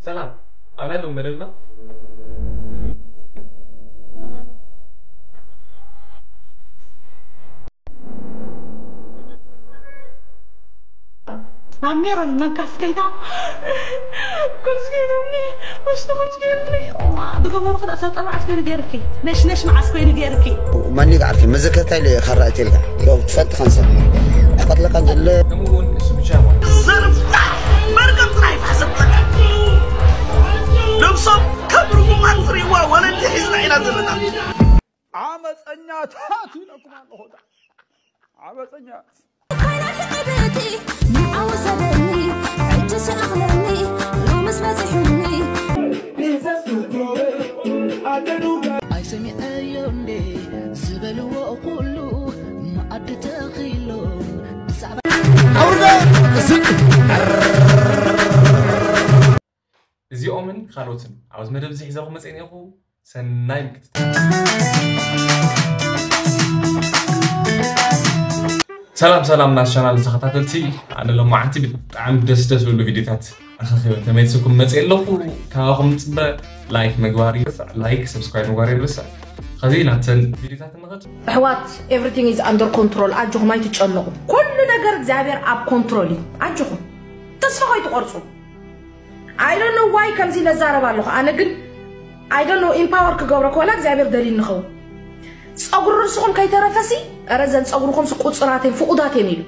ሰላም፣ ኣብ ናይ ሎሚ መደብና ናብ ሜሮን መንካስ ከይዳ ኩንስ ገይሩኒ፣ ውሽጢ ኩንስ ገይሩኒ። እዋ፣ ብገመሩ ክዳ ሰብ ጠባዓት ኮይኑ ገይርኪ። ነሽ ነሽ መዓስ ኮይኑ ገይርኪ። ማን ይግዓልኪ? መዘከርታ ኢለ እየ ካራ እትልካ። ያው ትፈልጥ ከንሰ። ኣቐትለካ እንጀለ። ከምኡ እውን እሱ ብቻ ይኾን። ዘርፋ መርገም ጥራይ ይፋሰብለካ። ነብሶም ከም ርጉማት ዝርእይዋ ወለዲ ሒዝና ኢና ዘለና። ዓመፀኛታት ኢለኩም ኣለኹ። ዓመፀኛት። ኮይና ትዕብቲ ንዓ ውሰደኒ፣ ሕጂ ስኣኽለኒ፣ ሎምስ በፂሑኒ። ኣይሰሚዐዮ እንዴ ዝበልዎ ኩሉ መኣዲ ተኺሎም ብዛዕባ ኣውርደ እዚ እዚኦምን ካልኦትን ኣብዚ መደብ እዚ ሒዘኹም መፅእ እኒኹ። ሰናይ ምክትታል። ሰላም ሰላም ናስ ቻናል ተኸታተልቲ፣ ኣነ ሎማዓንቲ ብጣዕሚ ደስ ደስ ዝብሉ ቪዲዮታት ኣኻኺበ ተመልስኩም መፅእ ኣለኹ። ካባኹም ፅበ ላይክ ምግባር ይርሳዕ፣ ላይክ ሰብስክራይብ ምግባር ይርሳዕ። ከዚ ናብተን ቪዲዮታት ንኸድ። ኣሕዋት፣ everything is under control። ኣጆኹም ኣይትጨነቑ። ኩሉ ነገር እግዚኣብሔር ኣብ ኮንትሮል እዩ። ኣጆኹም ተስፋ ከይትቆርፁ። I don't know why ከምዚ ነዛረብ ኣለኹ። ኣነ ግን I don't know empower ክገብረኩ ዋላ እግዚኣብሔር ደልዩ ንኸውን። ፀጉሪ ርእስኹም ከይተረፈሲ፣ ኧረ ዘን ፀጉርኹምሲ ቁፅራት እየን ፍቑዳት እየን ኢሉ።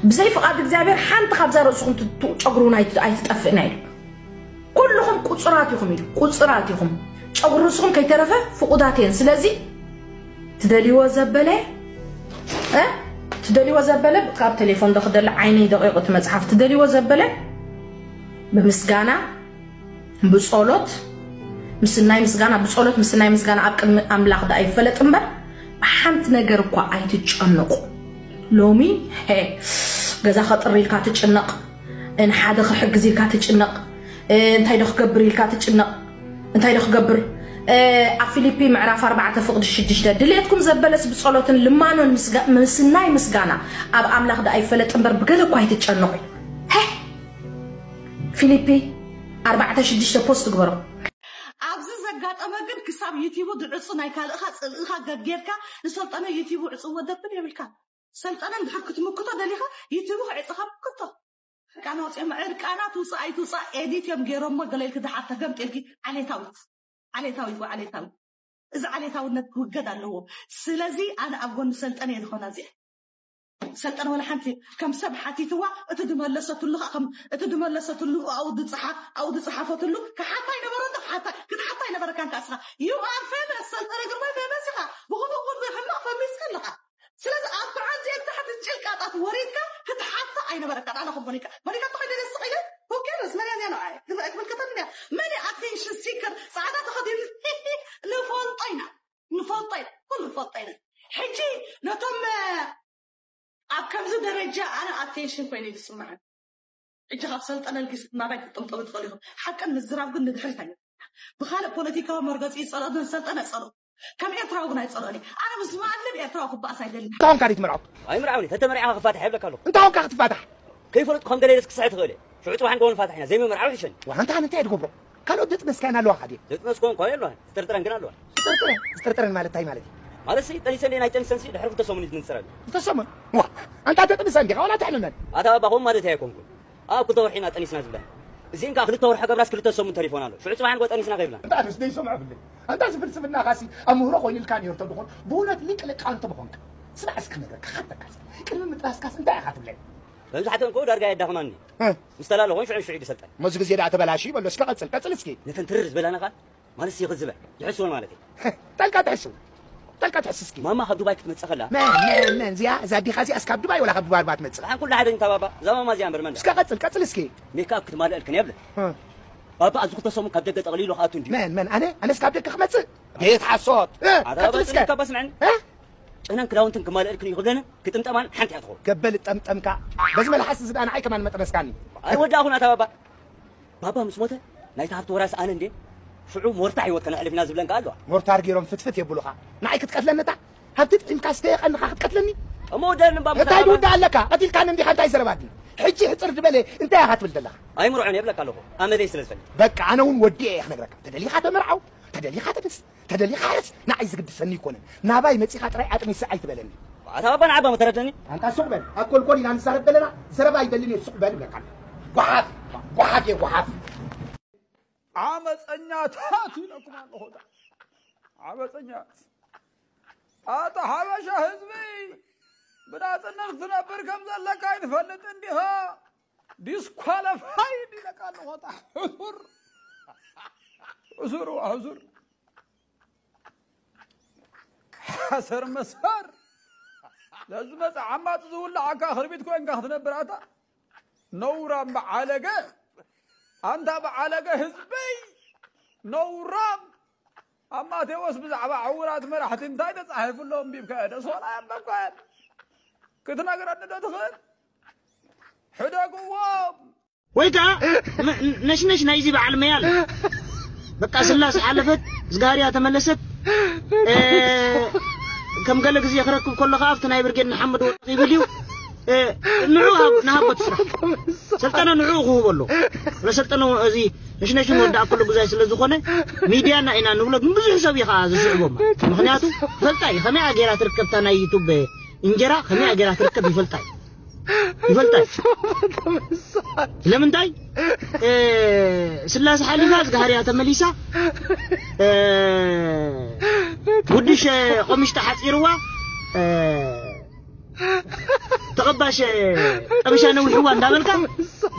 ብዘይ ፍቓድ እግዚኣብሔር ሓንቲ ካብዛ ርእስኹም ት- ት- ጨጉሪ እውን ኣይት- ኣይትጠፍእን እያ ኢሉ። ኩልኹም ቁፁራት ኢኹም ኢሉ። ቁፁራት ኢኹም። ጨጉሪ ርእስኹም ከይተረፈ ፍቑዳት እየን። ስለዚ ትደልይዎ ዘበለ እ? ትደልይዎ ዘበለ ካብ ቴሌፎን ዶ ክደሊ ዓይነይ ደቂቑ እቲ መፅሓፍ ትደልይዎ ዘበለ ብምስጋና ብፀሎት ምስናይ ምስጋና ብፀሎት ምስናይ ምስጋና ኣብ ቅድሚ ኣምላኽ ደኣ ይፈለጥ እምበር ብሓንቲ ነገር እኳ ኣይትጨነቑ። ሎሚ ሄ ገዛ ከጥሪ ኢልካ ትጭነቕ፣ ንሓደ ክሕግዝ ኢልካ ትጭነቕ፣ እንታይ ዶ ክገብር ኢልካ ትጭነቕ። እንታይ ዶ ክገብር? ኣብ ፊልፒ ምዕራፍ ኣርባዕተ ፍቕዲ ሽዱሽተ ድሌትኩም ዘበለስ ብጸሎትን ልማኖን ምስናይ ምስጋና ኣብ ኣምላኽ ደኣ ይፈለጥ እምበር ብገለ እኳ ኣይትጨነቑ። ሄ ፊልፒ ኣርባዕተ ሽዱሽተ ፖስት ግበሮ። ኣብዚ ዘጋጠመ ግን ክሳብ ዩቲቡ ድዕጹ ናይ ካልእኻ ጽልእኻ ገጌርካ ንሰልጠነ ዩቲቡ ዕጽዎ ደብል የብልካ። ሰልጠነ እንድሕር ክትምክቶ ደሊኻ ዩቲቡ ክዕጽኻ ምክቶ። ዕርቃና ወፂኦም ዕርቃና ትውፃእ ኣይትውፃእ ኤዲት እዮም ገይሮሞ ገለ ኢልኪ ድሓር ተገምጢልኪ ዓሌታዊት ዓሌታዊት ወዓሌታዊ እዚ ዓሌታውነት ክውገድ ኣለዎ። ስለዚ ኣነ ኣብ ጎኒ ሰልጠነ እየ ዝኾና እዚአ ሰልጠነ ወላ ሓንቲ ከም ሰብ ሓቲትዋ እቲ ድመለሰትሉ ከዓ ከም እቲ ድመለሰትሉ ኣብኡ ድፅሓ ኣብኡ ድፅሓፈትሉ ክሓታ ይነበረቶ ክሓታ ክትሓታ ይነበረካ እንካ እስኻ you are famous ሰልጠነ ግርማይ famous ኢኻ ብክፉእ እውን ብሕማቕ ፈሚስካ ኣለኻ ስለዚ ኣብ በዓል እዚአን ታሕቲ ጭልቃጣት ወሪድካ ክትሓታ ኣይነበረካን ኣነ ከም ሞኒካ ሞኒካ ተኸይደ ደስ ኢለ who cares መን እያ እዚኣ ንዓይ ዝብላ ኣይትምልከተኒ እያ መን እያ attention seeker ፃዕዳ ተኸዲኑ ንፈልጦ ኢና ንፈልጦ ኢና ኩሉ ንፈልጦ ኢና ሕጂ ነቶም ኣብ ከምዚ ደረጃ ኣነ attention ኮይኑ እዩ ዝስምዓኒ ሕጂ ካብ ሰልጠነ ልጊስ ናባይ ክትጥምጥሙ ትኽእሉ ኢኹም ሓቅን ምዝራብ ግን ንድሕሪት ኣይ ብኻልእ ፖለቲካዊ መርገፂ ይፀልኦ ግን ሰልጠነ ፀልኦ ከም ኤርትራዊ ግን ኣይፀልኦን እየ ኣነ ምስ ማንም ኤርትራዊ ክበኣስ ኣይደልን እንታይ ኾንካ ድዩ ትምርዖ ኣይምርዓውኒ ተተመሪዕኻ ክፋትሕ የብለካ ኣለኹ እንታይ ኾንካ ክትፋታሕ ከይፈለጥኩ ከም ገለ ኢለስ ክስሕት ይኽእል እየ ሽዑ ፅባሕ ንጎኒ ፋትሕ ኢና ዘይምምርዓው ይሕሸኒ ዋላ እንታይ እንታይ ትገብሮ ካልኦት ድጥነስካ ኣለዋኻ ድየ ድጥነስ ኮን እኳ የለዋን ዝጥርጥረን ግን ኣለዋ ዝጥርጥረን ዝጥርጥረን ማለት እንታይ ማለት እዩ ማለት ሲ ጠኒሰን ናይ ጠኒሰን ሲ ድሕሪ ክልተ ሰሙን እዩ ዝንፅረን ክልተ ሰሙን ዋ ኣንታ ተጥንሰ እንዲኻ ዋላ ትሕንነን ኣታ ባባ ከምኡ ማለት ኣይኮንኩን ኣብ ክልተ ወርሒ ኢና ጠኒስና ዝብለን እዚን ከዓ ክልተ ወርሒ ገብራስ ክልተ ሰሙን ተሪፎና ኣሎ ሽዑ ፅባሕ ንጎ ጠኒስና ከይብላ እንታይ ደስ ደይሰምዖ ብለይ ኣንታ እዚ ፍልስፍናኻሲ ኣምህሮ ኮይኑልካ ነይሩ ተድኾን ብእውነት ሊቅ ልቃንቲ ምኾንካ ስማዕ እስኪ ነገርካ ሓተካስ ቅድሚ ምጥራስካስ እንታይ ኢኻ ትብለኒ መብዛሕትኦም ከኡ ዳርጋ የዳኽማኒ ምስ ተላለኹን ሽዑ ሽዑ ይሰልጠን መዚ ግዜ ደኣ ተበላሽዩ በሎ እስኪ ቀጽል ቀጽል እስኪ ነተን ትርር ዝበላና ኻል ማለት ይኽዝበ ይሕስወን ማለት እዩ ጠልቃ ትሕስው ጠልቃ ትሕስ እስኪ ማማ ካብ ዱባይ ክትመጽእ ከላ መን መን መን እዚኣ እዛ ኣዲኻ እዚኣ እስካብ ዱባይ ወላ ካብ ዱባይ ኣርባ ትመጽእ ኣን ኩሉ ሓደ እንታ ባባ እዛ ማማ እዚኣ እምበር መን እስከ ቀጽል ቀጽል እስኪ ሜካፕ ክትማልአልክን የብለ ባባ ኣብዚ ክልተ ሰሙን ካብ ደገ ጠቕሊሉ ክኣቱ እንድዩ መን መን ኣነ ኣነስ ካብ ደገ ክመጽእ ቤት ሓሶት ቀጽል እስከ ካብ ስምዐኒ ጨናን ክዳውንትን ክማልአልክን እዩ ክብለንን ክጥምጠማን ሓንቲ እያ ትኸውን ገበል ጠምጠምካ በዚ መልሓስ እዚ ደኣ ንዓይ ከማን መጥረስካኒ ኣይወዳእኹን ኣታ ባባ ባባ ምስ ሞተ ናይቲ ሃብቲ ወራሲ ኣነ እንዴ ሽዑ ሞርታ ህይወት ከነሕልፍ ኢና ዝብለን ከኣ ኣለዋ ሞርታር ገይሮም ፍትፍት የብሉኻ ንዓይ ክትቀትለኒ እታ ሃብቲ ጥዒምካ ስከየ ቀንኻ ክትቀትለኒ እሞ ወደኒ ባባ እንታይ ዝውዳእ ኣለካ ቀቲልካኒ እንዲኻ እንታይ ዘረባኒ ሕጂ ሕፅር ዝበለ እንታይ ኢኻ ትብል ዘለኻ? ኣይምርዖን እየ እብለካ ኣለኹ፣ ኣመለይ ስለ ዝፈልጥ። በቃ ኣነ እውን ወዲኤ እየ ክነግረካ። ተደሊኻ ተመርዓው፣ ተደሊኻ ተደስ፣ ተደሊኻ ሕረስ፣ ንዓይ ዝግድሰኒ ኣይኮነን። ናባይ መፂኻ ጥራይ ኣጥኒሰ ኣይትበለኒ። ኣታ ባባ ንዓባ መተረደኒ። ኣንታ ሱቕ በል፣ ኣኮልኮል ኢና ንዛረብ ዘለና፣ ዘረባ ኣይደልን እየ፣ ሱቕ በል እብለካ ኣለኹ። ጓሓፍ፣ ጓሓፍ እየ፣ ጓሓፍ። ዓመፀኛታት ኢለኩም ኣለኹ። ዓመፀኛት። ኣታ ሓበሻ ህዝቢ፣ ብናፅነት ክትነብር ከም ዘለካ ኣይትፈልጥ እንዲኻ? ዲስኳለፋይድ ኢለካ ኣለኹ። ኣታ ሕሱር፣ ሕሱር፣ ሕሱር። ሓሰር መሰር። ለዝመፀ ዓማፅ ዝውላዓካ ክርቢት ኮይንካ ክትነብር ኣታ። ነውራም በዓለገ። ኣንታ በዓለገ ህዝበይ። ነውራም። ኣብ ማቴዎስ ብዛዕባ ዕውራት መራሕቲ እንታይ ተጻሒፉ ኣሎ ኣንቢብካዮ ዶ? ሶላ ኣንበብካዮ። ክትነግረኒ ዶ ትኽእል? ሕደግዎም። ወይ ከዓ መ-፣ ነሽነሽ ናይዚ በዓል መያል። በቃ ስላስ ሓለፈት፣ ዝጋርያ ተመለሰት። እ፣ ከም ገለ ግዜ ክረክብ ከሎ ከዓ ኣብቲ ናይ ብርጌድ ንሓመድ ወርቅ ይብል እዩ። እ፣ ንዑ ሃብ-፣ ንሃቦ እቲ ስራሕ። ሰልጠነ ንዑ ክህቦ ኣሎ። ለሰልጠነ እዚ ነሽነሽ ንወዳእ ከሎ ግዛይ ስለ ዝኾነ ሚድያና ኢና ንብሎ፣ ግን ብዙሕ ሰብ እዩ ከዓ ዝስዕቦም። ምኽንያቱ ይፈልጣ እዩ፣ ከመይ ገይራ ትርከብታ ናይ ዩቱብ እንጀራ፣ ከመይ ገይራ ትርከብ ይፈልጣ እዩ። ይፈልጣ እዩ። ስለምንታይ? እ፣ ስላሴ ሓሊፋ ዝጋህርያ ተመሊሳ፣ እ፣ ጉድሽ፣ እ፣ ቆምሽ ተሓጺርዋ፣ እ፣ ተቐባሽ፣ እ፣ ጠብሻ ነዊሕዋ እንዳበልካ፣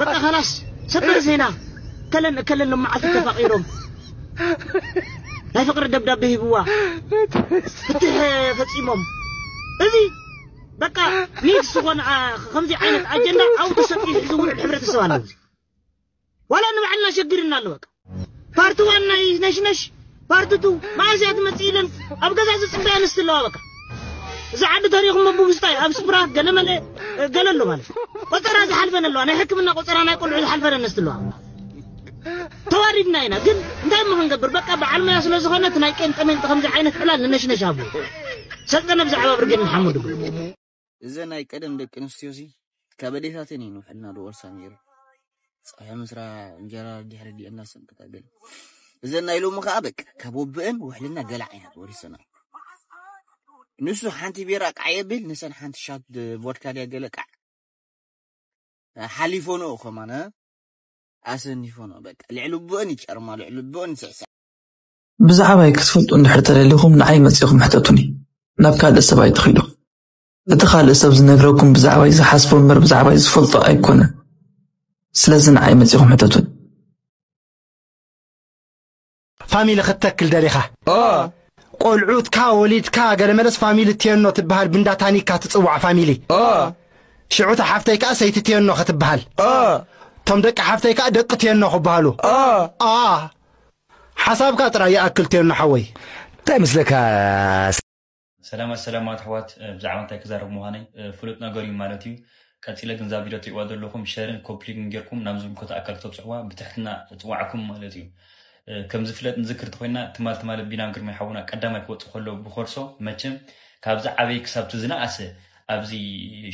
በቃ፣ ኸላስ፣ ሰበር ዜና። ከለን፣ ከለን ሎም መዓልቲ ተፋቒሮም። ናይ ፍቕሪ ደብዳቤ ሂብዋ። ፍትሕ ፈጺሞም። እዚ በቃ ኒት ዝኾነ፣ ኣ፣ ከምዚ ዓይነት ኣጀንዳ ኣብኡ ተሰጢሑ ዝውዕል ሕብረተሰብ ኣሎ። እዚ ዋላ ንባዕልና ሸግርና ኣሎ። በቃ ፓርቲ ዋን ናይ ነሽነሽ፣ ፓርቲ ቱ መዓስ እያ ትመጽእ ኢለን ኣብ ገዛ ዝጽበያ ኣንስቲ ኣለዋ። በቃ እዚ ዓዲ ተሪኹም ብውስጣይ ኣብ ስፕራ ገለመለ ገለ ኣሎ ማለት እዩ። ቆጸራ ዝሓልፈን ኣለዋ፣ ናይ ሕክምና ቆጸራ ናይ ቆልዑ ዝሓልፈን ኣንስቲ ኣለዋ። ተዋሪድና ኢና። ግን እንታይ እሞ ክንገብር? በቃ በዓል መያ ስለ ዝኾነ እቲ ናይ ቄንጠ ሜንጠ ከምዚ ዓይነት ዕላል ንነሽነሽ ኣብሉ። ሰልጠነ ብዛዕባ ብርጌድ ንሓመዱ። እዘን ናይ ቀደም ደቂ ኣንስትዮሲ ካብ ኣዴታተን እዩ ንውሕልና ዝወርሳ ነይሩ። ፀብሒ ምስራ እንጀራ ድሕሪ ዲኤና ሰንቅታ ገለ። እዘን ናይ ሎሚ ከዓ በቃ ካብ ወብአን ውሕልና ገላዕ ኢና ወሪሰና። ንሱ ሓንቲ ቢራ ቃዕ የብል፣ ንሰን ሓንቲ ሻት ቮድካ ድያ ገለ ቃዕ። ሓሊፎንኦ ከማን ኣሰኒፎንኦ በቃ። ልዕሊ ብኦን ይጨርማ፣ ልዕሊ ብኦን ይስዕስዕ። ብዛዕባይ ክትፈልጡ እንድሕር ተደሊኹም ንዓይ መጺኹም ሕተቱኒ። ናብ ካልእ ሰብ ኣይትኺዱ። እቲ ካልእ ሰብ ዝነግረኩም ብዛዕባይ ዝሓስቦ እምበር ብዛዕባይ ዝፈልጦ ኣይኮነን። ስለዚ ንዓይ መጺኹም ሕተቱኒ። ፋሚሊ ክትተክል ደሊኻ? ኦ። ቆልዑትካ ወሊድካ ገለ መለስ ፋሚሊ ቴኖ ትበሃል ብንዳ ታኒካ ትጽዋዕ ፋሚሊ። ኦ። ሽዑ እታ ሓፍተይ ከኣ ሰይቲ ቴኖ ክትበሃል። ኦ። እቶም ደቂ ሓፍተይ ከኣ ደቂ ቴኖ ክበሃሉ። ኦ። ኣ። ሓሳብካ ጥራይ ይኣክል ቴኖ ሓወይ። እንታይ ምስለካ? ሰላማት ሰላማት ኣሕዋት፣ እ፣ ብዛዕባ እንታይ ክዛረብ ምዃነይ፣ እ፣ ፍሉጥ ነገር እዩ ማለት እዩ። ቀጺለ ግን እዛ ቪድዮ ትሪእዋ ዘለኹም ሸርን ኮፕሊንግን ጌርኩም ናብ ዝምልከቶ ኣካል ክተብጽሕዋ ብትሕትና እጽዋዕኩም ማለት እዩ። እ፣ ከም ዝፍለጥ ንዝክር ተኾይና ትማል ትማል ቢናም ግርማይ ሓውና ቀዳማይ ክወጽእ ከሎ ብኮርሶ መቸም ካብዚ ዓበይ ክሳብ እቲ ዝነኣሰ ኣብዚ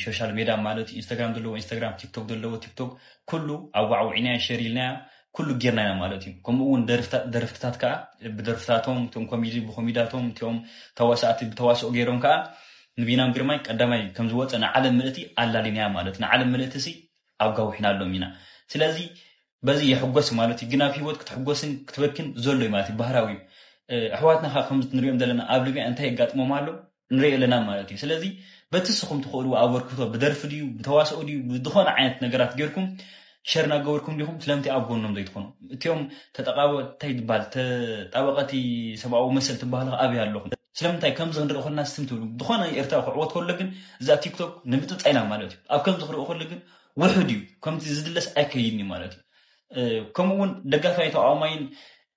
ሶሻል ሜድያ ማለት እዩ ኢንስታግራም ዘለዎ ኢንስታግራም ቲክቶክ ዘለዎ ቲክቶክ ኩሉ ኣዋዕውዒናዮ ሸር ኢልናዮ ኩሉ ጌርና ኢና ማለት እዩ። ከምኡ እውን ደርፍታ-፣ ደርፍትታት ከዓ ብደርፍታቶም እቶም ኮሜዲ ብኮሜዳቶም እቲኦም ተዋሳእቲ ብተዋስኦ ገይሮም ከዓ ንቢናም ግርማይ ቀዳማይ ከም ዝወፀ ንዓለም ምልእቲ ኣላሊናያ ማለት ንዓለም ምልእቲ ሲ ኣጋውሒናሎም ኢና። ስለዚ በዚ ይሕጎስ ማለት እዩ። ግን ኣብ ህይወት ክትሕጎስን ክትበክን ዘሎ እዩ ማለት እዩ። ባህራዊ እዩ። እ፣ ኣሕዋትና ከዓ ከምዚ ንሪኦም ዘለና ኣብ ሊብያ እንታይ የጋጥሞም ኣሎ ንሪኦ ኣለና ማለት እዩ። ስለዚ በቲ ንስኹም ትኽእልዎ ኣበርክቶ ብደርፊ ድዩ ብተዋስኦ ድዩ ብዝኾነ ዓይነት ነገራት ጌርኩም ሸር እናገበርኩም ዲኹም ስለምንታይ ኣብ ጎኖም ዘይትኾኑ? እቲኦም ተጠቃበ-፣ እንታይ ትበሃል? ተጣበቐቲ ሰብኣዊ መሰል ትበሃሉ ኣበይ ኣለኹም? ስለምንታይ ከምዚ ክንርኢ ከለና ስም ትብሉ? ዝኾነ ኤርትራዊ ክዕወት ከሎ ግን እዛ ቲክቶክ ንምጥብጻ ኢና ማለት እዩ። ኣብ ከምዚ ክርኢ ከሎ ግን ውሑድ እዩ። ከምቲ ዝድለስ ኣይከይድን እዩ ማለት እዩ። እ፣ ከምኡ እውን ደጋፋይ ተቃዋማይን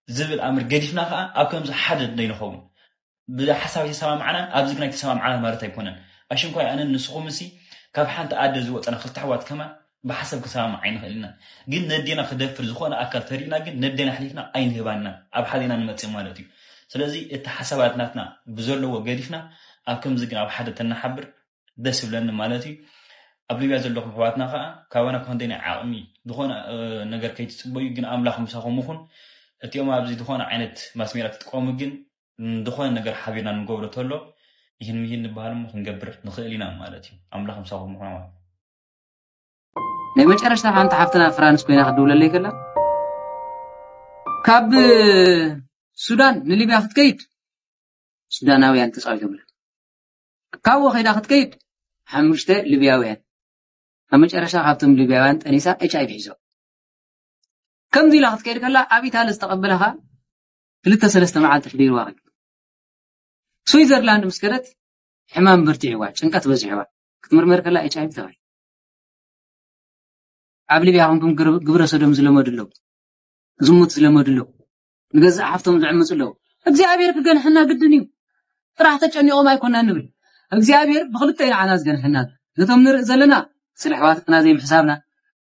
ዝብል ኣምር ገዲፍና ከዓ ኣብ ከምዚ ሓደ ዘይንኸውን። ብሓሳብ ኣይተሰማምዓናን ኣብዚ ግን ኣይተሰማምዓናን ማለት ኣይኮነን። ኣሽንኳይ ኣነን ንስኹም እሲ ካብ ሓንቲ ኣደ ዝወፀና ክልተ ኣሕዋት ከማን ብሓሳብ ክሰማማዕ ኣይንኽእል ኢና። ግን ነዴና ክደፍር ዝኾነ ኣካል ተሪእና ግን ነዴና ኣሕሊፍና ኣይንህባን ኢና። ኣብ ሓደ ኢና ንመፅእ ማለት እዩ። ስለዚ እቲ ሓሳባት ናትና ብዘለዎ ገዲፍና ኣብ ከምዚ ግን ኣብ ሓደ ተናሓብር ደስ ይብለኒ ማለት እዩ። ኣብ ሊብያ ዘለኹም ኣሕዋትና ከዓ ካባና ክንደይ ናይ ዓቕሚ ዝኾነ ነገር ከይትፅበዩ፣ ግን ኣምላኽ ምሳኹም ይኹን። እቲኦም ኣብዚ ዝኾነ ዓይነት ማስሜራ ትጥቀሙ ግን ዝኾነ ነገር ሓቢርና ንገብሮ ተሎ ይህን ምሂን ንበሃል እሞ ክንገብር ንኽእል ኢና ማለት እዩ። ኣምላኽ ምሳኹም ይኹን ማለት እዩ። ናይ መጨረሽታ ሓንቲ ሓፍትና ፍራንስ ኮይና ክትድውለለይ ከላ ካብ ሱዳን ንሊብያ ክትከይድ ሱዳናውያን ተፃዊቶምላ። ካብኡ ከይዳ ክትከይድ ሓሙሽተ ሊብያውያን ኣብ መጨረሻ ካብቶም ሊብያውያን ጠኒሳ ኤች ኣይቪ ሒዞ ከምዚ ኢላ ክትከይድ ከላ ኣብ ኢታሊ ዝተቐበለኻ ክልተ ሰለስተ መዓልቲ ሕዲርዋ። ስዊዘርላንድ ምስ ከደት ሕማም በርቲዕዋ፣ ጭንቀት በዚሕዋ ክትምርመር ከላ ኤች ኣይቪ ተባሂሉ። ኣብ ሊብያ ኮንኩም ግብረ ሰዶም ዝለመዱ ኣለዉ፣ ዝሙት ዝለመዱ ኣለዉ፣ ንገዛእ ሓፍቶም ዝዕምፁ ኣለዉ። እግዚኣብሔር ክገንሐና ግድን እዩ። ጥራሕ ተጨኒቖም ኣይኮና ንብል። እግዚኣብሔር ብክልተ ኢና ዓና ዝገንሐና። ነቶም ንርኢ ዘለና ስለ ኣሕዋትና ዘይምሕሳብና፣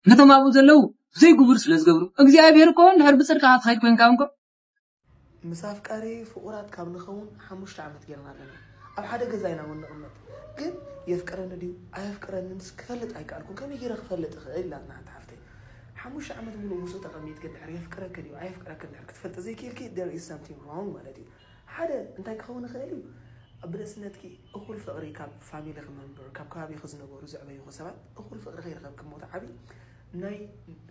ነቶም ኣብኡ ዘለዉ ዘይግቡር ስለ ዝገብሩ እግዚኣብሔር እኮ እንድሕር ብፅድቅኻ ትኸይድ ኮንካ እንኮ ምስ ኣፍቃሪ ፍቑራት ካብ ንኸውን ሓሙሽተ ዓመት ጌርና ኣለና። ኣብ ሓደ ገዛ ኢና እውን ንቕመጥ። ግን የፍቅረኒ ድዩ ኣየፍቅረንንስ ክፈልጥ ኣይከኣልኩን። ከመይ ገይረ ክፈልጥ እኽእል? ኢላትና ሓንቲ ሓፍተይ። ሓሙሽተ ዓመት ሙሉእ ምስኡ ተቐሚጥኪ እንድሕር የፍቅረኪ ድዩ ኣየፍቅረኪ እንድሕር ክትፈልጢ ዘይክኢልኪ there is something wrong ማለት እዩ። ሓደ እንታይ ክኸውን ይኽእል እዩ? ኣብ ብደስነትኪ እኹል ፍቕሪ ካብ ፋሚሊኺ መንበር ካብ ከባቢኺ ዝነበሩ ዘዕበዩኺ ሰባት እኹል ፍቕሪ ከይረኸብኪ እሞ ትዓብዪ ናይ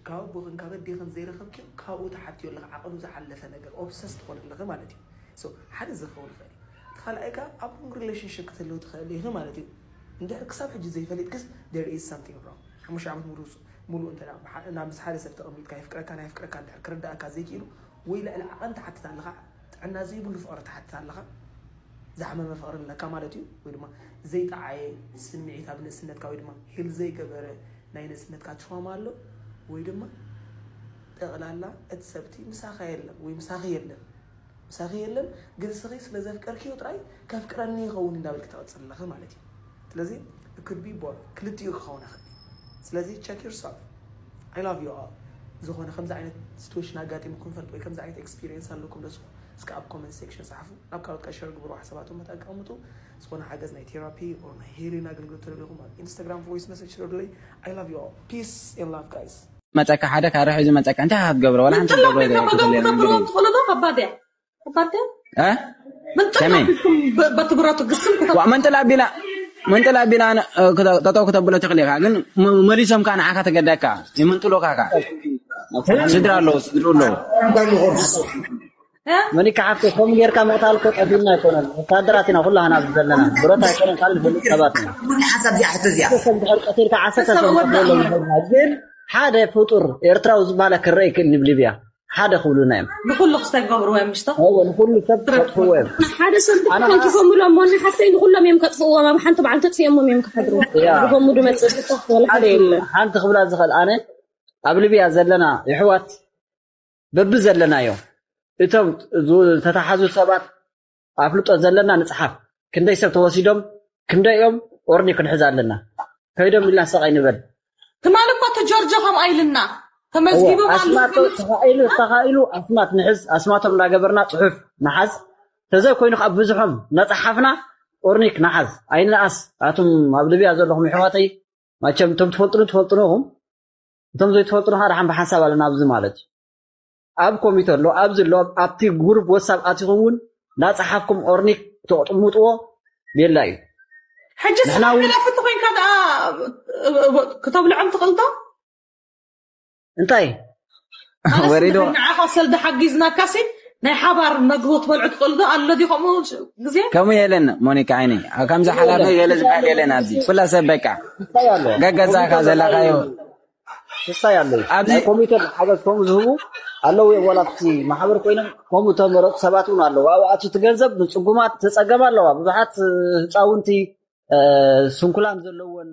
ካብ ኣቦኽን ካብ ኣዴኽን ዘይረኸብኪ ካብኡ ትሓትዮ ኣለኺ። ዓቐኑ ዝሓለፈ ነገር ኦብሰስ ትኾኒ ኣለኺ ማለት እዩ። So ሓደ እዚ ክኸውን ይኽእል እዩ። እቲ ካልኣይ ከኣ ኣብ ሎንግ ሪሌሽንሽፕ ክትህልዊ ትኽእሊ ኢኺ ማለት እዩ። እንድሕር ክሳብ ሕጂ ዘይፈሊጥክስ there is something wrong። ሓሙሽተ ዓመት ሙሉ ሙሉ እንተ ናብ ምስ ሓደ ሰብ ተቐሚጥካ የፍቅረካን ኣየፍቅረካን እንድሕር ክርድኣካ ዘይክኢሉ ወይ ልዕሊ ዓቐን ትሓትት ኣለኻ፣ ጥዕና ዘይብሉ ፍቕሪ ትሓትት ኣለኻ፣ ዝሓመመ ፍቕሪ ኣለካ ማለት እዩ። ወይ ድማ ዘይጠዓየ ስምዒት ኣብ ንእስነትካ ወይ ድማ ሂል ዘይገበረ ናይ ንእስነትካ ትራውማ ኣሎ ወይ ድማ ጠቕላላ እቲ ሰብቲ ምሳኻ የለን ወይ ምሳኺ የለን ምሳኺ የለን ግን ንስኺ ስለ ዘፍቀርክዮ ጥራይ ከፍቅረኒ ይኸውን እንዳበልኪ ትቕፅሊ ኣለኺ ማለት እዩ። ስለዚ it could be both ክልቲኡ ክኸውን ይኽእል እዩ። ስለዚ check yourself. I love you all። ዝኾነ ከምዚ ዓይነት situation ኣጋጢምኩም ፈልጥ ወይ ከምዚ ዓይነት experience ኣለኩም ዶ እስከ ኣብ comment section ጸሓፉ። ናብ ካልኦት ከኣ share ግበሩ ሓሳባትኩም መታን ኣቀምጡ። ዝኾነ ሓገዝ ናይ ቴራፒ or ናይ healing ኣገልግሎት ተደሊኹም ኣብ Instagram voice message ስደዱለይ። I love you all. Peace and love guys. መጸካ ሓደ ካረ ሒዙ መጸካ እንታይ ክትገብሮ ዋላ ሓንቲ ክትገብሮ ዘይኮነ ክትገብሮ ትኽእሉ ዶ ከባድ እያ ከባድ እያ እ? ምንጥል ከመይ? ኣቢልኩም በ- በቲ ብረቱ ግስም ክተ ዋ መንጥል ኣቢላ መንጥል ኣቢላ ነ- እ፣ ክተ- ጠጠው ክተብሎ ትኽእል ኢኻ ግን ም- መሊሶም ከዓ ንዓኻ ተገደካ ይምንጥሎካ ከዓ ስድራ ኣለዎ ስድሩ ኣለዎ መኒካ ሓፍተይ ከምኡ ጌርካ ምቕታል እኮ ጠፊእና ኣይኮነን። ወታደራት ኢና ኩላህና ኣብዚ ዘለና። ብረት ኣይኮነን ካልእ ንፈልጥ ሰባት ኢና። ሓሳብ እዚኣ ሕቶ እዚኣ። ሰብ ድሕር ቀቲልካ ዓሰርተ ሰብ ንቐትለሎም ይኸድና። ግን ሓደ ፍጡር ኤርትራዊ ዝበሃለ ክረአ ይክእል ንብ ሊብያ ሓደ ክብሉና እዮም። ንኩሉ ክስታይ ክገብርዎ እዮም ምሽቶ? እወ ንኩሉ ሰብ ከጥፍዎ እዮም። ሓደ ሰብ ብሓንቲ ጎምሎም ሞኒ ሓሰይ ንኩሎም እዮም ከጥፍዎም ኣብ ሓንቲ በዓል ተጥፊኦሞም እዮም ክሓድሩ። ዝጎምዱ መፅእ ሽቶ ወላ ሓደ የለን። ሓንቲ ክብላ ዝኽእል ኣነ ኣብ ሊብያ ዘለና የሕዋት በቢ ዘለናዮ እቶም ዝተታሓዙ ሰባት ኣፍልጦ ዘለና ንፅሓፍ። ክንደይ ሰብ ተወሲዶም ክንደይ እዮም ኦርኒ ክንሕዝ ኣለና። ከይዶም ኢልና ሰቕ ኣይንበል። ትማሊ እኮ እቲ ጆርጆ ከምኣ ኢልና ተመዝጊቦም ኣለዉ ኣስማት ክብል ተኻኢሉ ተኻኢሉ ኣስማት ንሕዝ ኣስማቶም እናገበርና ፅሑፍ ንሓዝ። ተዘይ ኮይኑ ካብ ብዝሖም እናፀሓፍና ኦርኒክ ንሓዝ ኣይንንኣስ። ኣቱም ኣብ ልብያ ዘለኹም የሕዋተይ መቸም እቶም ትፈልጡኒ ትፈልጡኒ ኢኹም። እቶም ዘይትፈልጡ ንኸዓ ደሓን ብሓንሳብ ኣለና ኣብዚ ማለት እዩ። ኣብ ኮሚተ ኣሎ ኣብዚ ኣሎ ኣብቲ ጉሩፕ ወሳብ ኣቲኹም እውን እንዳፀሓፍኩም ኦርኒክ ተቕጥምጥዎ ቤላ እዩ። ሕጂ ንሕና እውን ስማዕላ ፍቲ ኮይንካ ደኣ ክተብልዖም ትኽእል ዶ? እንታይ ወሪዶ ንዓኻ ሰልዲ ሓጊዝናካሲ ናይ ሓባር መግቢ ትበልዑ ትኽእሉ ዶ ኣሎ ድዩ ከምኡ ግዜ ከምኡ የለን ሞኒካ ዓይኒ ኣብ ከምዚ ሓላፍ ገለ ዝበሃል የለን ኣብዚ ኩላ ሰብ በቃ እንታይ ኣሎ ገገዛኻ ዘለኻዮ ክሳይ ኣለዉ ኣብዚ ናይ ኮሚቴ ሓገዝ ከምኡ ዝህቡ ኣለዉ እዮም ዋላ ኣብቲ ማሕበር ኮይኖም ከምኡ ተመረፁ ሰባት እውን ኣለዉ ኣብኡ ኣቱ እቲ ገንዘብ ንፅጉማት ተፀገም ኣለዋ ብዙሓት ህፃውንቲ ስንኩላን ዘለወን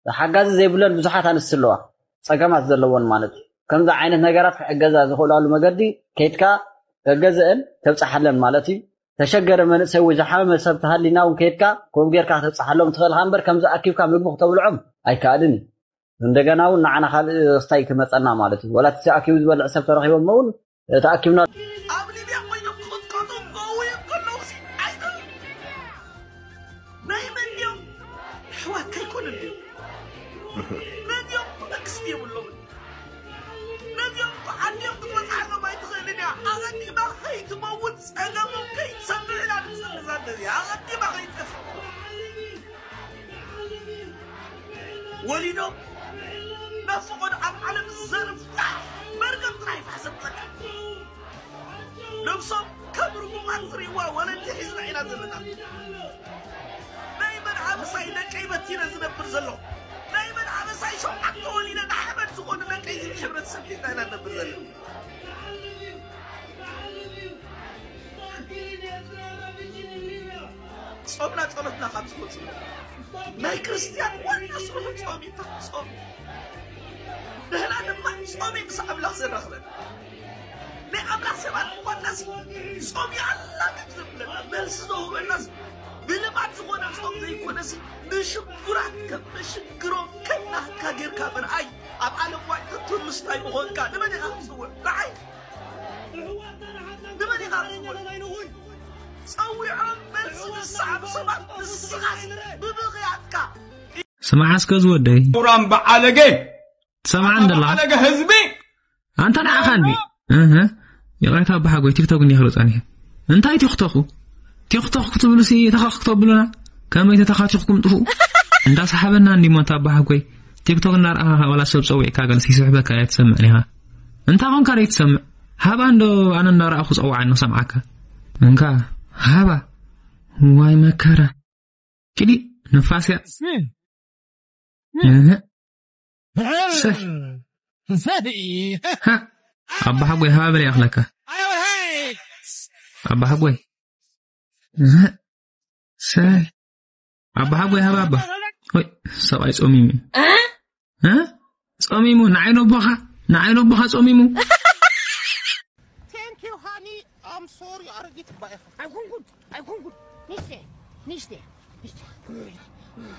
ሓጋዚ ዘይብለን ብዙሓት ኣንስቲ ኣለዋ ፀገማት ዘለወን ማለት እዩ ከምዚ ዓይነት ነገራት ክሕገዛ ዝኽእላሉ መገዲ ከይድካ ከገዘአን ተብፅሓለን ማለት እዩ ተሸገረ መንእሰይ ወይ ዝሓመመ ሰብ ተሃሊና እውን ከይድካ ከምኡ ጌርካ ከተብፅሓሎም ትኽእል እምበር ከምዚ ኣኪብካ ምግቢ ክተብልዖም ኣይከኣልን እዩ እንደገና እውን ንዓና ካልእ ስታይ ክመፀና ማለት እዩ ወላ እቲ ኣኪቡ ዝበልዕ ሰብ ተረኪቦም እውን ተኣኪብና ኣብ ሊብያ ኮይኖም ክቕጥቀጡ መውዮም ከለውሲ ኣይተ ናይ መን እዮም ኣሕዋት ከይኮኑ ድዮም ነዚኦም መንግስቲ የብሎም። ነዚኦም ዓዲኦም ክትመፅኣሎም ኣይትኽእልን እያ። ኣቐዲማ ከይትመውት ፀገሞም ከይትሰምዕ ኢና ንፅሊ ዛንደዚ ኣቐዲማ ከይትጠፍእ ወሊዶም ናብ ፈቐዶ ኣብ ዓለም ዘርፋ መርገም ጥራይ ፋሕሰብ በቃ። ነብሶም ከም ርጉማት ዝርእይዋ ወለዲ ሒዝና ኢና ዘለና። ናይ መን ሓበሳይ ደቀይ በቲነ ዝነብር ዘሎ? ናይ መን ሓበሳይ ሸውዓተ ወሊደ ንሓመድ ዝኾኑ ደቀይ ዝብል ሕብረተሰብ ሒዝና ኢና ንነብር ዘለና። ጾምና ጸሎትና ካብ ዝወጽእ ናይ ክርስትያን ዋና ስርሑ ጾም እዩ። ጾም ንሕና ድማ ጾም እዩ ምስ ኣምላኽ ዘራኽበና። ናይ ኣምላኽ ሰባት ምዃንናስ ጾም እዩ ኣላግድ ዘብለና፣ መልሲ ዘውህበናስ ብልማድ ዝኾነ ጾም ዘይኮነሲ፣ ንሽጉራት ከም መሽግሮም ከናህካ ጌርካ ምርኣይ። ኣብ ዓለም ዋይ ትንትኑ ስታይ ምኾንካ ንመን ኢኻ ክትጽውዕ? ንዓይ? ንመን ኢኻ ክትጽውዕ? ጸዊዖም መልሲ ዝሰዓቡ ሰባት ንስኻስ ብብኽያትካ። ስማዕ እስከ ዝወደይ። ቁራን በዓለገ። ትሰምዓ እንደላ። በዓለገ ህዝቢ። ኣንታ ንዓኻ እንዲ። እህ። ይቕሬታ ኣባሓጎይ ቲክቶክ እንዲየ ክርኢ ጸኒሐ። እንታይ ቲክቶክ? ቲክቶክ ክትብሉ ሲ ተኻኽ ክተብሉና? ከመይ ተተኻቲኽኩም ጥፉ? እንዳሰሓበና እንዲሞ ኣንታ ኣባሓጎይ። ቲክቶክ እንዳረኣኻ ዋላ ሰብ ጸዊዕካ ገለ ሲስሕበካ እያ ትሰምዕ ኢኻ። እንታይ ኾንካ ደይ ትሰምዕ? ሃባ እንዶ ኣነ እንዳረኣኹ ጸውዓኒ ክሰምዓካ። እንካ ሃባ። ዋይ መከራ። ኪዲ ንፋስ እያ። እህ። ሰህ። ሃ፣ ኣባ ሓጎይ ሃባ በለ ይኣኽለካ። ኣባ ሓጎይ። እህ። ሰህ። ኣባ ሓጎይ ሃባ ኣባ። ወይ፣ ሰብኣይ ጾሚሙ። እ? እ? ጾሚሙ፣ ንዓይ ነቦኻ፣ ንዓይ ነቦኻ ጾሚሙ። Thank you, honey. I'm sorry, ኣረጊት እባ ኢኻ። ኣይኮንኩን፣ ኣይኮንኩን። ንሽተ፣ ንሽተ፣ ንሽተ።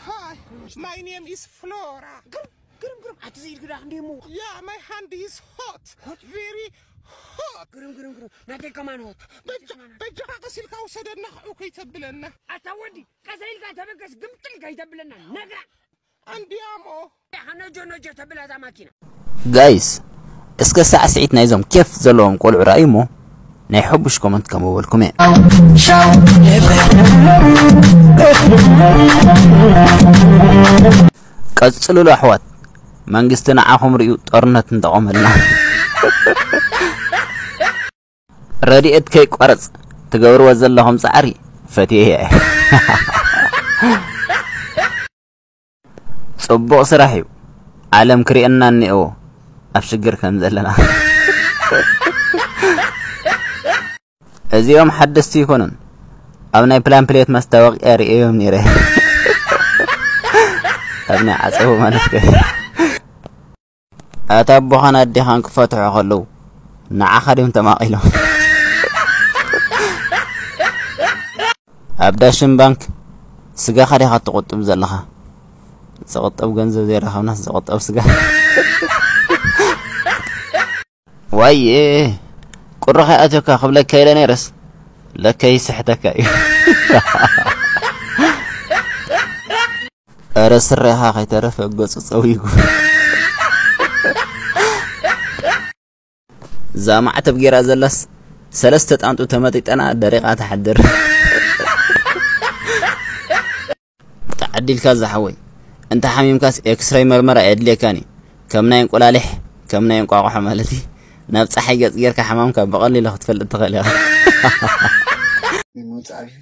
Hi, my name is Flora. ግርም፣ ግርም፣ ግርም። ኣቲ ዘይድ ግዳ ክንደይ እሞ? Yeah, my hand is hot. Hot? Very hot. ግርም፣ ግርም፣ ግርም። ናተይ ከማን ሆት። በጃ፣ በጃኻ ቀስ ኢልካ ውሰደና፣ ክዑ ከይተብለና። ኣታ ወዲ፣ ቀስ ኢልካ ተበገስ፣ ግምጥል ከይተብለና። ነግራ። ኣንዲያሞ። ነጆ ነጆ ተብል እዛ ማኪና። ጋይስ፣ እስከ ሳዕስዒት ናይዞም ኬፍ ዘለዎም ቆልዑ ረኣዩ እሞ ናይ ሕቡሽ ኮመንት ከንብበልኩም እየ። ቀጽሉሉ ኣሕዋት፣ መንግስቲ ንዓኹም ርእዩ ጦርነት እንተቆመልና። ረድኤት ከይቋረጽ ትገብርዎ ዘለኹም ጻዕሪ ፈትየ እየ። ጽቡቕ ስራሕ እዩ። ዓለም ክርእየና እኒኤዎ ኣብ ሽግር ከም ዘለና። እዚኦም ሓደስቲ ይኮኑን። ኣብ ናይ ፕላምፕሌት መስታወቅያ ርእዮም ነይረ። ኣብ ናይ ዓጸቦ ማለት ከ። ኣታ ኣቦኻን ኣዴኻን ክፈትሑ ከለዉ ንዓኻ ድዮም ተማቒሎም? ኣብ ዳሽን ባንክ ስጋኻ ዲኻ ትቑጥብ ዘለኻ? ዝቑጠብ ገንዘብ ዘይረኸብናስ ዝቑጠብ ስጋ። ዋየ፣ ቁሪ ከይኣትዮካ ክብለካ ኢለ ነይረስ ለካ ይስሕተካ እዩ። ኧረ ስረኻ ከይተረፈ ገጹ ጸዊጉ። እዛ ማዕተብ ጌራ ዘላስ ሰለስተ ጣንጡ ተመጢጠና ደሪቓ ትሓድር። ተዓዲልካ ዝሓወይ፣ እንተ ሓሚምካስ ኤክስራይ መርመራ ኣየድልየካን እዩ። ከም ናይ እንቁላሊሕ፣ ከም ናይ እንቋቑሖ ማለት እዩ። ናብ ጸሓይ ገጽ ጌርካ ሕማምካ ብቐሊሉ ክትፈልጥ ትኽእል ኢኻ። ምውጻእ እዩ።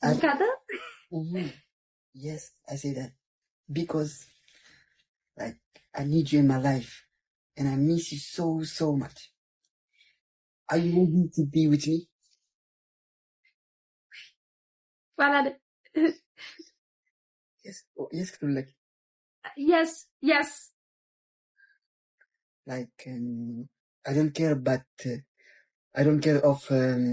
I- Mhm. Yes, I say that because, like, I need you in my life and I miss you so, so much. Are you ready to be with me? Balade. Yes, oh, yes, like, yes, yes. Like, um, I don't care, but uh, I don't care of um,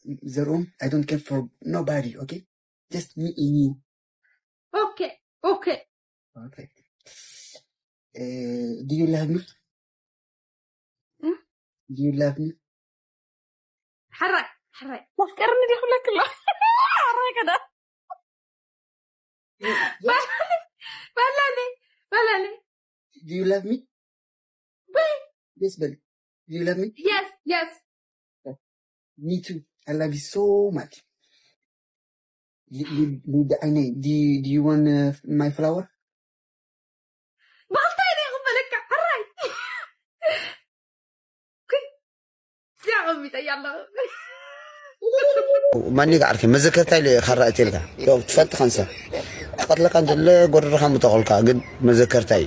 the room. I don't care for nobody. Okay, just me and you. Okay, okay. Okay. Uh, do you love me? Hmm? Do you love me? Harai, harai. Mafkarni di hula kula. Harai kada. ባላለ ባላለ ባላለ Do you love me? Yes, በል። Do you love me? Yes, yes. Me too. I love you so much. ሊድ ዓይነይ do you want my flower? ብክልታይ ደ ይቕበለካ ሕራይ እዚኣ ቀሚጠያ ኣለኹ። ማኒ ዓርፊ መዘከርታይ ኢለ ካራ እትልካ ያው ትፈልጥ ከንሰ ትቐትለካ እንተለ ጎረርኻ ምተቐልካ ግን መዘከርታይ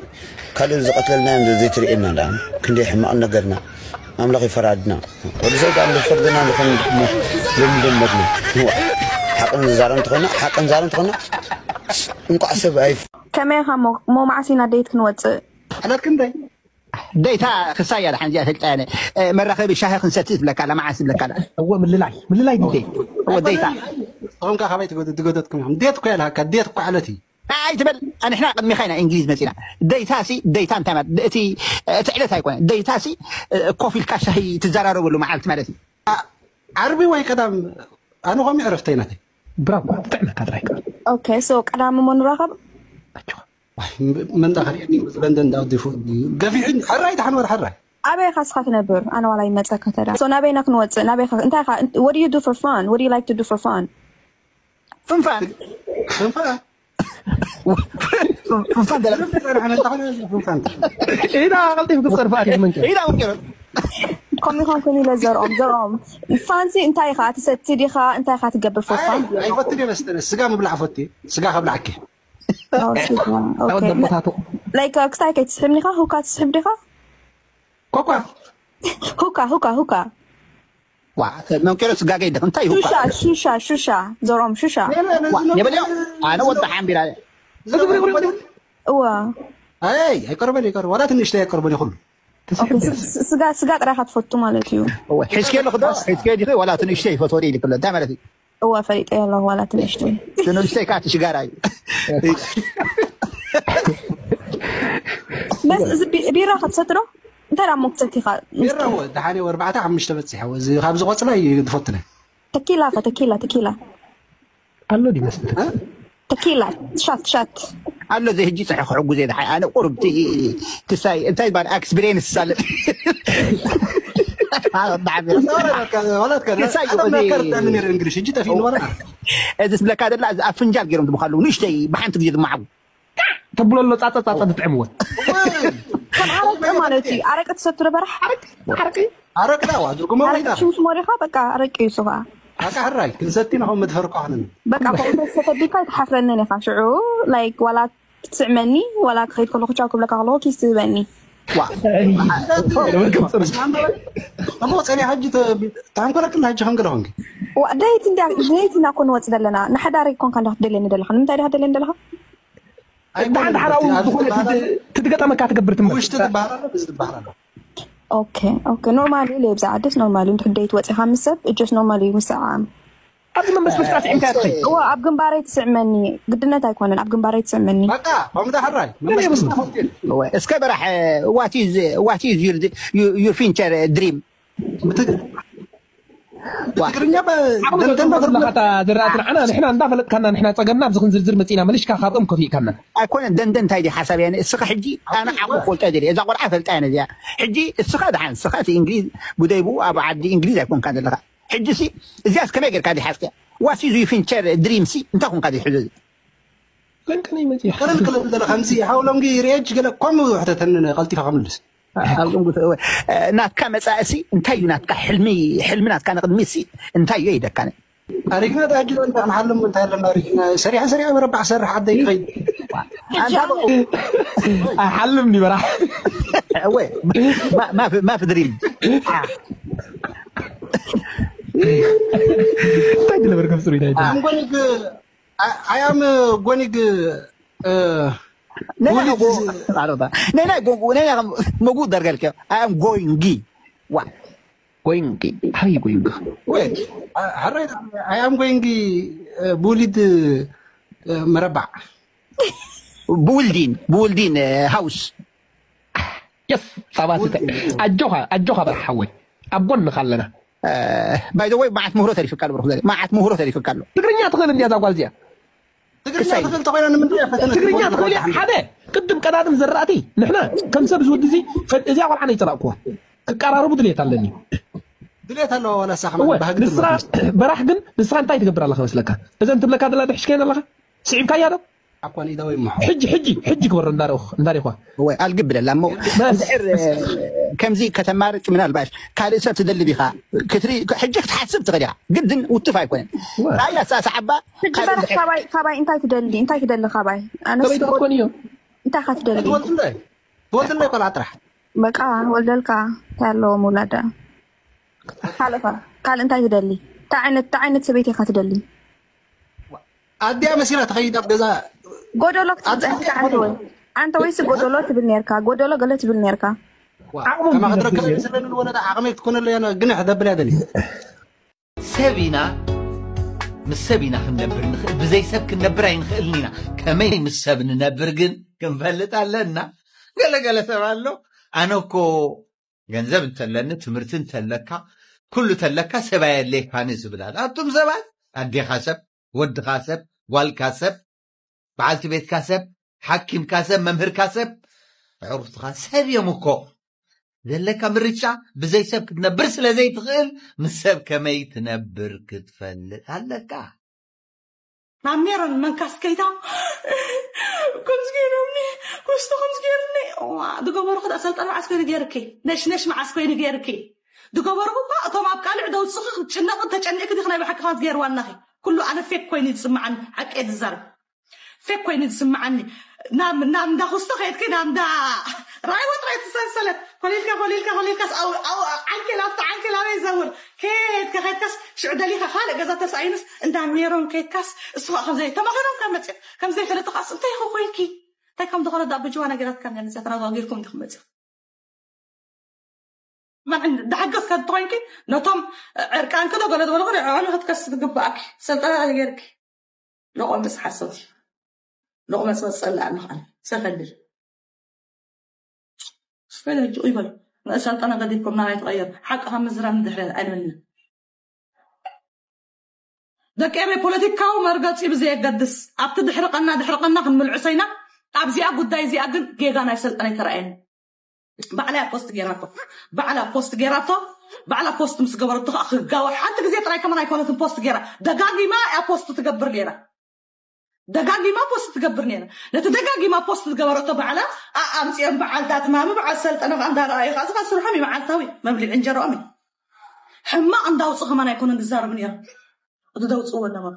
ካልእ ዝቐትለልና እዮም ዘይትርእየና ዳ ክንደይ ሕማቕ ነገርና ኣምላኽ ይፈራድና ወዲ ሰብ ዳ ፍርድና ንኹን ልምድመትና ሓቅን ዛረን ተኾና ሓቅን ዛረን ተኾና እንቋዕ ሰብ ኣይ ከመይ ኢኻ ሞ ሞ መዓስ ኢና ደይት ክንወፅእ ኣላት ክንደይ ደይታ ክሳያ ድሓን እዚኣ ፈልጣ ያለ መራኸቢ ሻሂ ክንሰቲ ትብለካ ኣላ መዓስ ትብለካ ኣላ እወ ምልላይ ምልላይ ድንዴ እወ ደይታ ኾንካ ካበይ ትገደትኩም ኢኹም ዴት እኮ ያልሃካ ዴት እኮ ዓለት እዩ ኣይትበል ንሕና ቅድሚኻ ኢና እንግሊዝ መፂና ደይታ ሲ ደይታ እንታይ ማለት እቲ እቲ ዕለት ኣይኮነ ደይታ ሲ ኮፍ ኢልካ ሻሂ ትዘራረበሉ መዓልቲ ማለት እዩ ዓርቢ ወይ ቀዳም ኣነ ኾሚ ዕረፍተይ ናተይ ብራኳ ትጥዕመካ ጥራይ ኦኬ ሶ ቀዳሚ ሞ ንራኸብ መንዳ ከሪእኒ ለንደን ዳውዲፉ ገፊዕን ሕራይ ድሓን ወር ሕራይ ኣበይ ኢኻ ስኻ ትነብር ኣነ ዋላ ይመፀካ ተዳ ሶ ናበይና ክንወፅእ ናበይ ኢኻ እንታይ ኢኻ what do you do for fun what do you like to do for fun ፍንፋን ፍንፋን ፍንፋን ደለ ፍንፋን ኢዳ ቀልጢፍ ክፀርፋ መንከ ኢዳ ወንጌል ኮሚኾን ኩን ኢለ ዘርኦም ዘርኦም ፋንሲ እንታይ ኢኻ ትሰቲ ዲኻ እንታይ ኢኻ ትገብር for fun ኣይፈትን እየ መስተ ስጋ ምብላዕ ፈት ስጋ ከብላዕኪ ወደቦታቱ like ክስታይ ከይትስሕብኒ ኢኻ ሁካ ትስሕብ ዲኻ ኮኳ ሁካ ሁካ ሁካ ዋ መንቀሎ ስጋገ ይደኽ እንታይ ሁካ ሹሻ ሹሻ ሹሻ ዘርኦም ሹሻ የበልዮ ኣነ ወጣ ሓምቢራ እዋ ኣይ ኣይቀርበን ይቀርብ ዋላ ትንሽተይ ኣይቀርበን ይኹሉ ስጋ ስጋ ጥራይ ኢኻ ትፈቱ ማለት እዩ ሒዝኬ ኣለኹ ዶ ሒዝኬ ዲኸ ዋላ ትንሽተይ ይፈትዎ ኢልክሎ እንታይ ማለት እዩ እዋ ፈሊጠ ኣለኹ ዋላ ትንሽተይ ትንሽተይ ከዓ ትሽጋራ እዩ በስ እዚ ቢራ ክትሰቲ ዶ እንታይ ዳ ሞክተት ኢኻ ቢራ ወ ደሓነ ወርባዕተ ሓሙሽተ በፂሐ ወ እዚ ካብዚ ቆፅላ እዩ ዝፈትነ ተኪላ ኸ ተኪላ ተኪላ ኣሎ ድዩ መስተ ተኪላ ሻት ሻት ኣሎ እዚ ሕጂ ፅሑ ክሕጉዘ ድሓይ ኣነ ቁርብቲ ክሳይ እንታይ ባል ኣክስፒሪየንስ ሳለ እንግሊሽ ሕጂ ጠፊ ወረ እዚ ስብለካ ደላ ኣብ ፍንጃል ገይሮም ትብካሉ ንእሽተይ ብሓንቲ ግዜ ዝመዓጉ ተብሎ ኣሎ ጻጸ ጻጸ ትጥዕምዎ ከም ኣረቂ ማለት እዩ ኣረቂ ትሰቱ ነበረ ሓረቂ ሓረቂ ኣረቂ ዳ ዋ ድርጉሞ ወይ ዳ ሽምሽ ሞሪኻ በቃ ኣረቂ እዩ ስኻ ኣቃ ሕራይ ክንሰቲ ንኸም መድፈር እኮ ኣኽንን በቃ ኮምፕለክስ ተፈዲካ ኣይትሓፍረንን ኢኻ ሽዑ ላይክ ዋላ ክትስዕመኒ ዋላ ክኸይድ ከለኹ ቻው ክብለካ ከለኹ ኪስ ትህበኒ እሞ ፀኒሕ ሕጂ ተንኮለክል ሕጂ ከም ገለ ኾንኪ ደይት እንዲያ ደይት ኢና ኮን ወፅ ዘለና ንሓዳሪ ኮንካ እንዳ ክትደልየኒ ደለኻ ንምንታይ ዲኻ ትደልየኒ ደለኻ ደሓን ሓራዊ ዝኾነ ትድገጠመካ ትገብር ትምህርቲ ውሽጢ ትበሃል ኣሎ እዚ ትበሃል ኣሎ ኦኬ ኦኬ ኖርማል እዩ ለብዛ ዓደስ ኖርማል እዩ እንድሕር ደይት ወፂኻ ምስ ሰብ እጀስ ኖርማል እዩ ምስ ዓም ኣብዚ መንበስ መስጣ ስዒምካ ትኸይ እዋ ኣብ ግንባረይ ትስዕመኒ ግድነት ኣይኮነን ኣብ ግንባረይ ትስዕመኒ በቃ ከምኡ ዳ ሕራይ መንበስ መስጣ ፈትል እስከ በራሕ what is what is your your future dream ትግርኛ ዝረኣት ንዓና ንሕና እንዳፈለጥካና ንሕና ፀገምና ኣብዚ ክንዝርዝር መፂና መሊሽካ ካብኦም ከፊእካና ኣይኮነን ደንደን እንታይ ድዩ ሓሳብ እያ እስኻ ሕጂ ኣነ ዓቑ ፈልጦ ደልየ እዛ ቆልዓ ፈልጣ እያ ነዚኣ ሕጂ እስኻ ድሓን እስኻ እቲ እንግሊዝ ጉደይ ብኡ ኣብ ዓዲ እንግሊዝ ኣይኮንካ ዘለኻ ሕጂ ሲ እዚኣስ ከመይ ጌርካ ድሓዝክያ ዋሲ ዙ ፊንቸር ድሪም ሲ እንታይ ኮንካ ድሕዞ እዚ ለንከነይ መፂ ቀለል ቀለል ደለ ከምዚ ሓውሎም ጊ ሪኤጅ ገለ ከምኡ ሕተተኒ ቀልጢፋ ከምልስ ናትካ መፃእሲ እንታይ እዩ ናትካ ሕልሚ ሕልሚ ናትካ ንቅድሚት ሲ እንታይ እዩ ይደካነ ታሪክና ዳጅ እንዳ ንሓልም እንታይ ኣለና ታሪክና ሰሪሐ ሰሪሐ መረባዕ ሰርሕ ዓደይ ይኸይድ ኣይሓልም ኒ በራሕ እወ ማፍ ድሪም እንታይ ድነበርኩም ስሩ እንታይ I'm going to I am going to ነና ጎንጉ ነና መጉ ደርገልከ I am going ዋ going ኣበይ going ሕራይ I am going ብውሊድ መረባዕ ብውልዲን ብውልዲን ሃውስ የስ ፃባ ትተ ኣጆኻ ኣጆኻ በርሓወይ ኣብ ጎንኻ ኣለና ባይ ዘ ወይ መዓት ምህሮ ተሪፍካ ኣሎ ብርኩ ዘለ መዓት ምህሮ ተሪፍካ ኣሎ ትግርኛ ትኽእል እንዲያ እዛ ጓል እዚኣ ትግርኛ ትኽእል ተኾይና ንምንታይ እያ ፈተነ ትግርኛ ትኾይና ሓደ ቅድም ቀዳድም ዘራእቲ ንሕና ከም ሰብ ዝወዲ እዚ እዚኣ ቆልዓ ነይፀላእኩዋ ክቀራረቡ ድሌት ኣለኒ ድሌት ኣለዋ ዋላ ሳኻ እወ፣ ማለት ባህጊ ንስኻ ትምህርቲ በራሕ ግን ንስኻ እንታይ ትገብር ኣለኻ መስለካ እዘን ትብለካ ደላ ድሕሽከን ኣለኻ ስዒብካያ ዶ ኣኳን ኢዳዊ እሞ ሕጂ ሕጂ ሕጂ ክበሮ እንዳረኹ እንዳሪኳ ወይ ኣልግብለላ እሞ በስ እንድሕር ከምዚ ከተማርጭ ምናልባሽ ካልእ ሰብ ትደሊ ዲኻ ክትሪ ሕጂ ክትሓስብ ትኽእል ኢኻ ግድን ውትፍ ኣይኮነን ራያ ሳስዓባ ሕጂ ካልእ በራሕ እንድሕር ካባይ ካባይ እንታይ ትደሊ እንታይ ትደሊ ካባይ ኣነስ ከመይ ትኾን እዩ እንታይ ኢኻ ትደሊ ትወልድለይ ትወልድለይ ቆልዓ ጥራሕ በቃ ወልደልካ እንታይ ኣለዎም ውላዳ ካልእ እንታይ ትደሊ እንታይ ዓይነት እንታይ ዓይነት ሰበይቲ ኢኻ ትደሊ ኣዲኣ መሲላ ትኸይድ ኣብ ገዛ ጎደሎ ክትፅንሕ ኣንተ ወይ ኣንተ ወይስ ጎደሎ ትብል ነርካ ጎደሎ ገለ ትብል ነርካ ዓቕሞም ከማኸ ትረክበ ዝለኒ ወለዳ ዓቕመይ ክትኮነለ እያ ግንሕ ደብል እያ ደልዩ ሰብ ኢና ምስ ሰብ ኢና ክንነብር ንኽእል ብዘይ ሰብ ክንነብር ኣይንኽእልን ኢና ከመይ ምስ ሰብ ንነብር ግን ክንፈልጥ ኣለና ገለገለ ሰብ ኣሎ ኣነ እኮ ገንዘብ እንተለኒ ትምህርቲ እንተለካ ኩሉ ተለካ ሰብ ኣየድለየካን እዩ ዝብል ኣሎ ኣቱም ሰባት ኣዴኻ ሰብ ወድኻ ሰብ ጓልካ ሰብ በዓልቲ ቤትካ ሰብ ሓኪምካ ሰብ መምህርካ ሰብ ኣዕሩኽትኻ ሰብ እዮም እኮ ዘለካ ምርጫ ብዘይ ሰብ ክትነብር ስለ ዘይትኽእል ምስ ሰብ ከመይ ትነብር ክትፈልጥ ኣለካ ናብ ሜሮን መንካስ ከይታ ከምዚ ገይሮምኒ ክስቶ ከምዚ ገይርኒ ዝገበርኩ ዳ ሰልጠን መዓስ ኮይኑ ገይርኪ ነሽነሽ መዓስ ኮይኑ ገይርኪ ዝገበርኩ እኳ እቶም ኣብ ቃልዕ ደውፅኺ ክትጭነቂ ተጨኒቅኪ ዲኺ ናይ ብሓቂ ከማት ገይርዋ ኣለኺ ኩሉ ኣነ ፌክ ኮይኑ ዝስምዓኒ ሓቂ እየ ዝዛረብ ፌክ ኮይኑ ዝስምዓኒ ናብ ናብ እንዳ ክስቶ ከይድኪ ናብ እንዳ ራይ ወጥራይ ትሰንሰለት ኮሊልካ ኮሊልካ ኮሊልካስ ዓንኬል ኣብቲ ዓንኬል ኣበይ ዘውር ከየድካ ከድካስ ሽዑ ደሊኻ ካልእ ገዛ ተሳኢኑስ እንዳ ሜሮን ከድካስ እሱ ከዓ ከምዘይ ተማኺሮም ካብ መፅእ ከምዘይፈለጡ ከዓስ እንታይ ይኸ ኮይንኪ እንታይ ከም ዝኾነ ዳ ብጅዋ ነገራት ካብ ነንዛ ተረጋጊርኩም እንዲኹም መፅእ መን ዳሕገዝ ከትኾይንኪ ነቶም ዕርቃንኪ ዶ ገለ ዝበልኹ ንዕዖም ክትከስ ትግባኣኪ ሰልጠና ገይርኪ ሎቆመፅ ሓሶት ሎቆመፅ መፀላእ ኣለኻን ሰፈልል ፈለጅ ይበል ንእሰልጠና ገዲፍኩም ናባይ ትቐየር ሓቂ ካብ ምዝራብ ንድሕረ ኣይንብልን ደቂ ኤረይ ፖለቲካዊ መርገፂ ብዘየገድስ ኣብቲ ድሕሪ ቀና ድሕሪ ቀና ክንምልዕሶ ኢና ኣብዚኣ ጉዳይ እዚኣ ግን ጌጋ ናይ ሰልጠና ኣይተረኣየኒ ባዕላ እያ ፖስት ገይራቶ ባዕላ ፖስት ገይራቶ ባዕላ ፖስት ምስ ገበረቶ ከዓ ክጋወ ሓንቲ ግዜ ጥራይ ከመን ኣይኮነትን ፖስት ገይራ ደጋጊማ እያ ፖስት ትገብር ነይራ ደጋጊማ ፖስት ትገብር ነይራ ነቲ ደጋጊማ ፖስት ዝገበረቶ ባዕላ ኣምፅኦም በዓልታ ትማሚ በዓል ሰልጠነ ከዓ እንዳረኣዩ ከዓ ዝካ ስርሖም እዩ መዓልታዊ መብልዒ እንጀረኦም እዩ ሕማቕ እንዳውፁ ከማን ኣይኮነን ዝዛረቡ ነይሮም እቲ ዘውፅእዎ ኣለዎ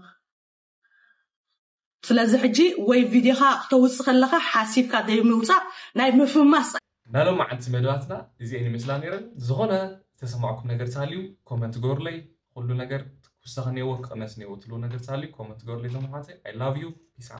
ስለዚ ሕጂ ወይ ቪድዮኻ ክተውፅእ ከለኻ ሓሲብካ ዘይምውፃእ ናይ ምፍማስ ናይ ሎማዓንቲ መደባትና እዚኤን ይመስላ ነይረን ዝኾነ ዝተሰማዕኩም ነገር ተሃልዩ ኮመንት ግበሩለይ ኩሉ ነገር ክውሰኽ እኒአዎ ክቕነስ እኒአዎ ትልዎ ነገር ተሃልዩ ኮመንት ግበሩለይ እዞም ኣሕዋተይ I love you peace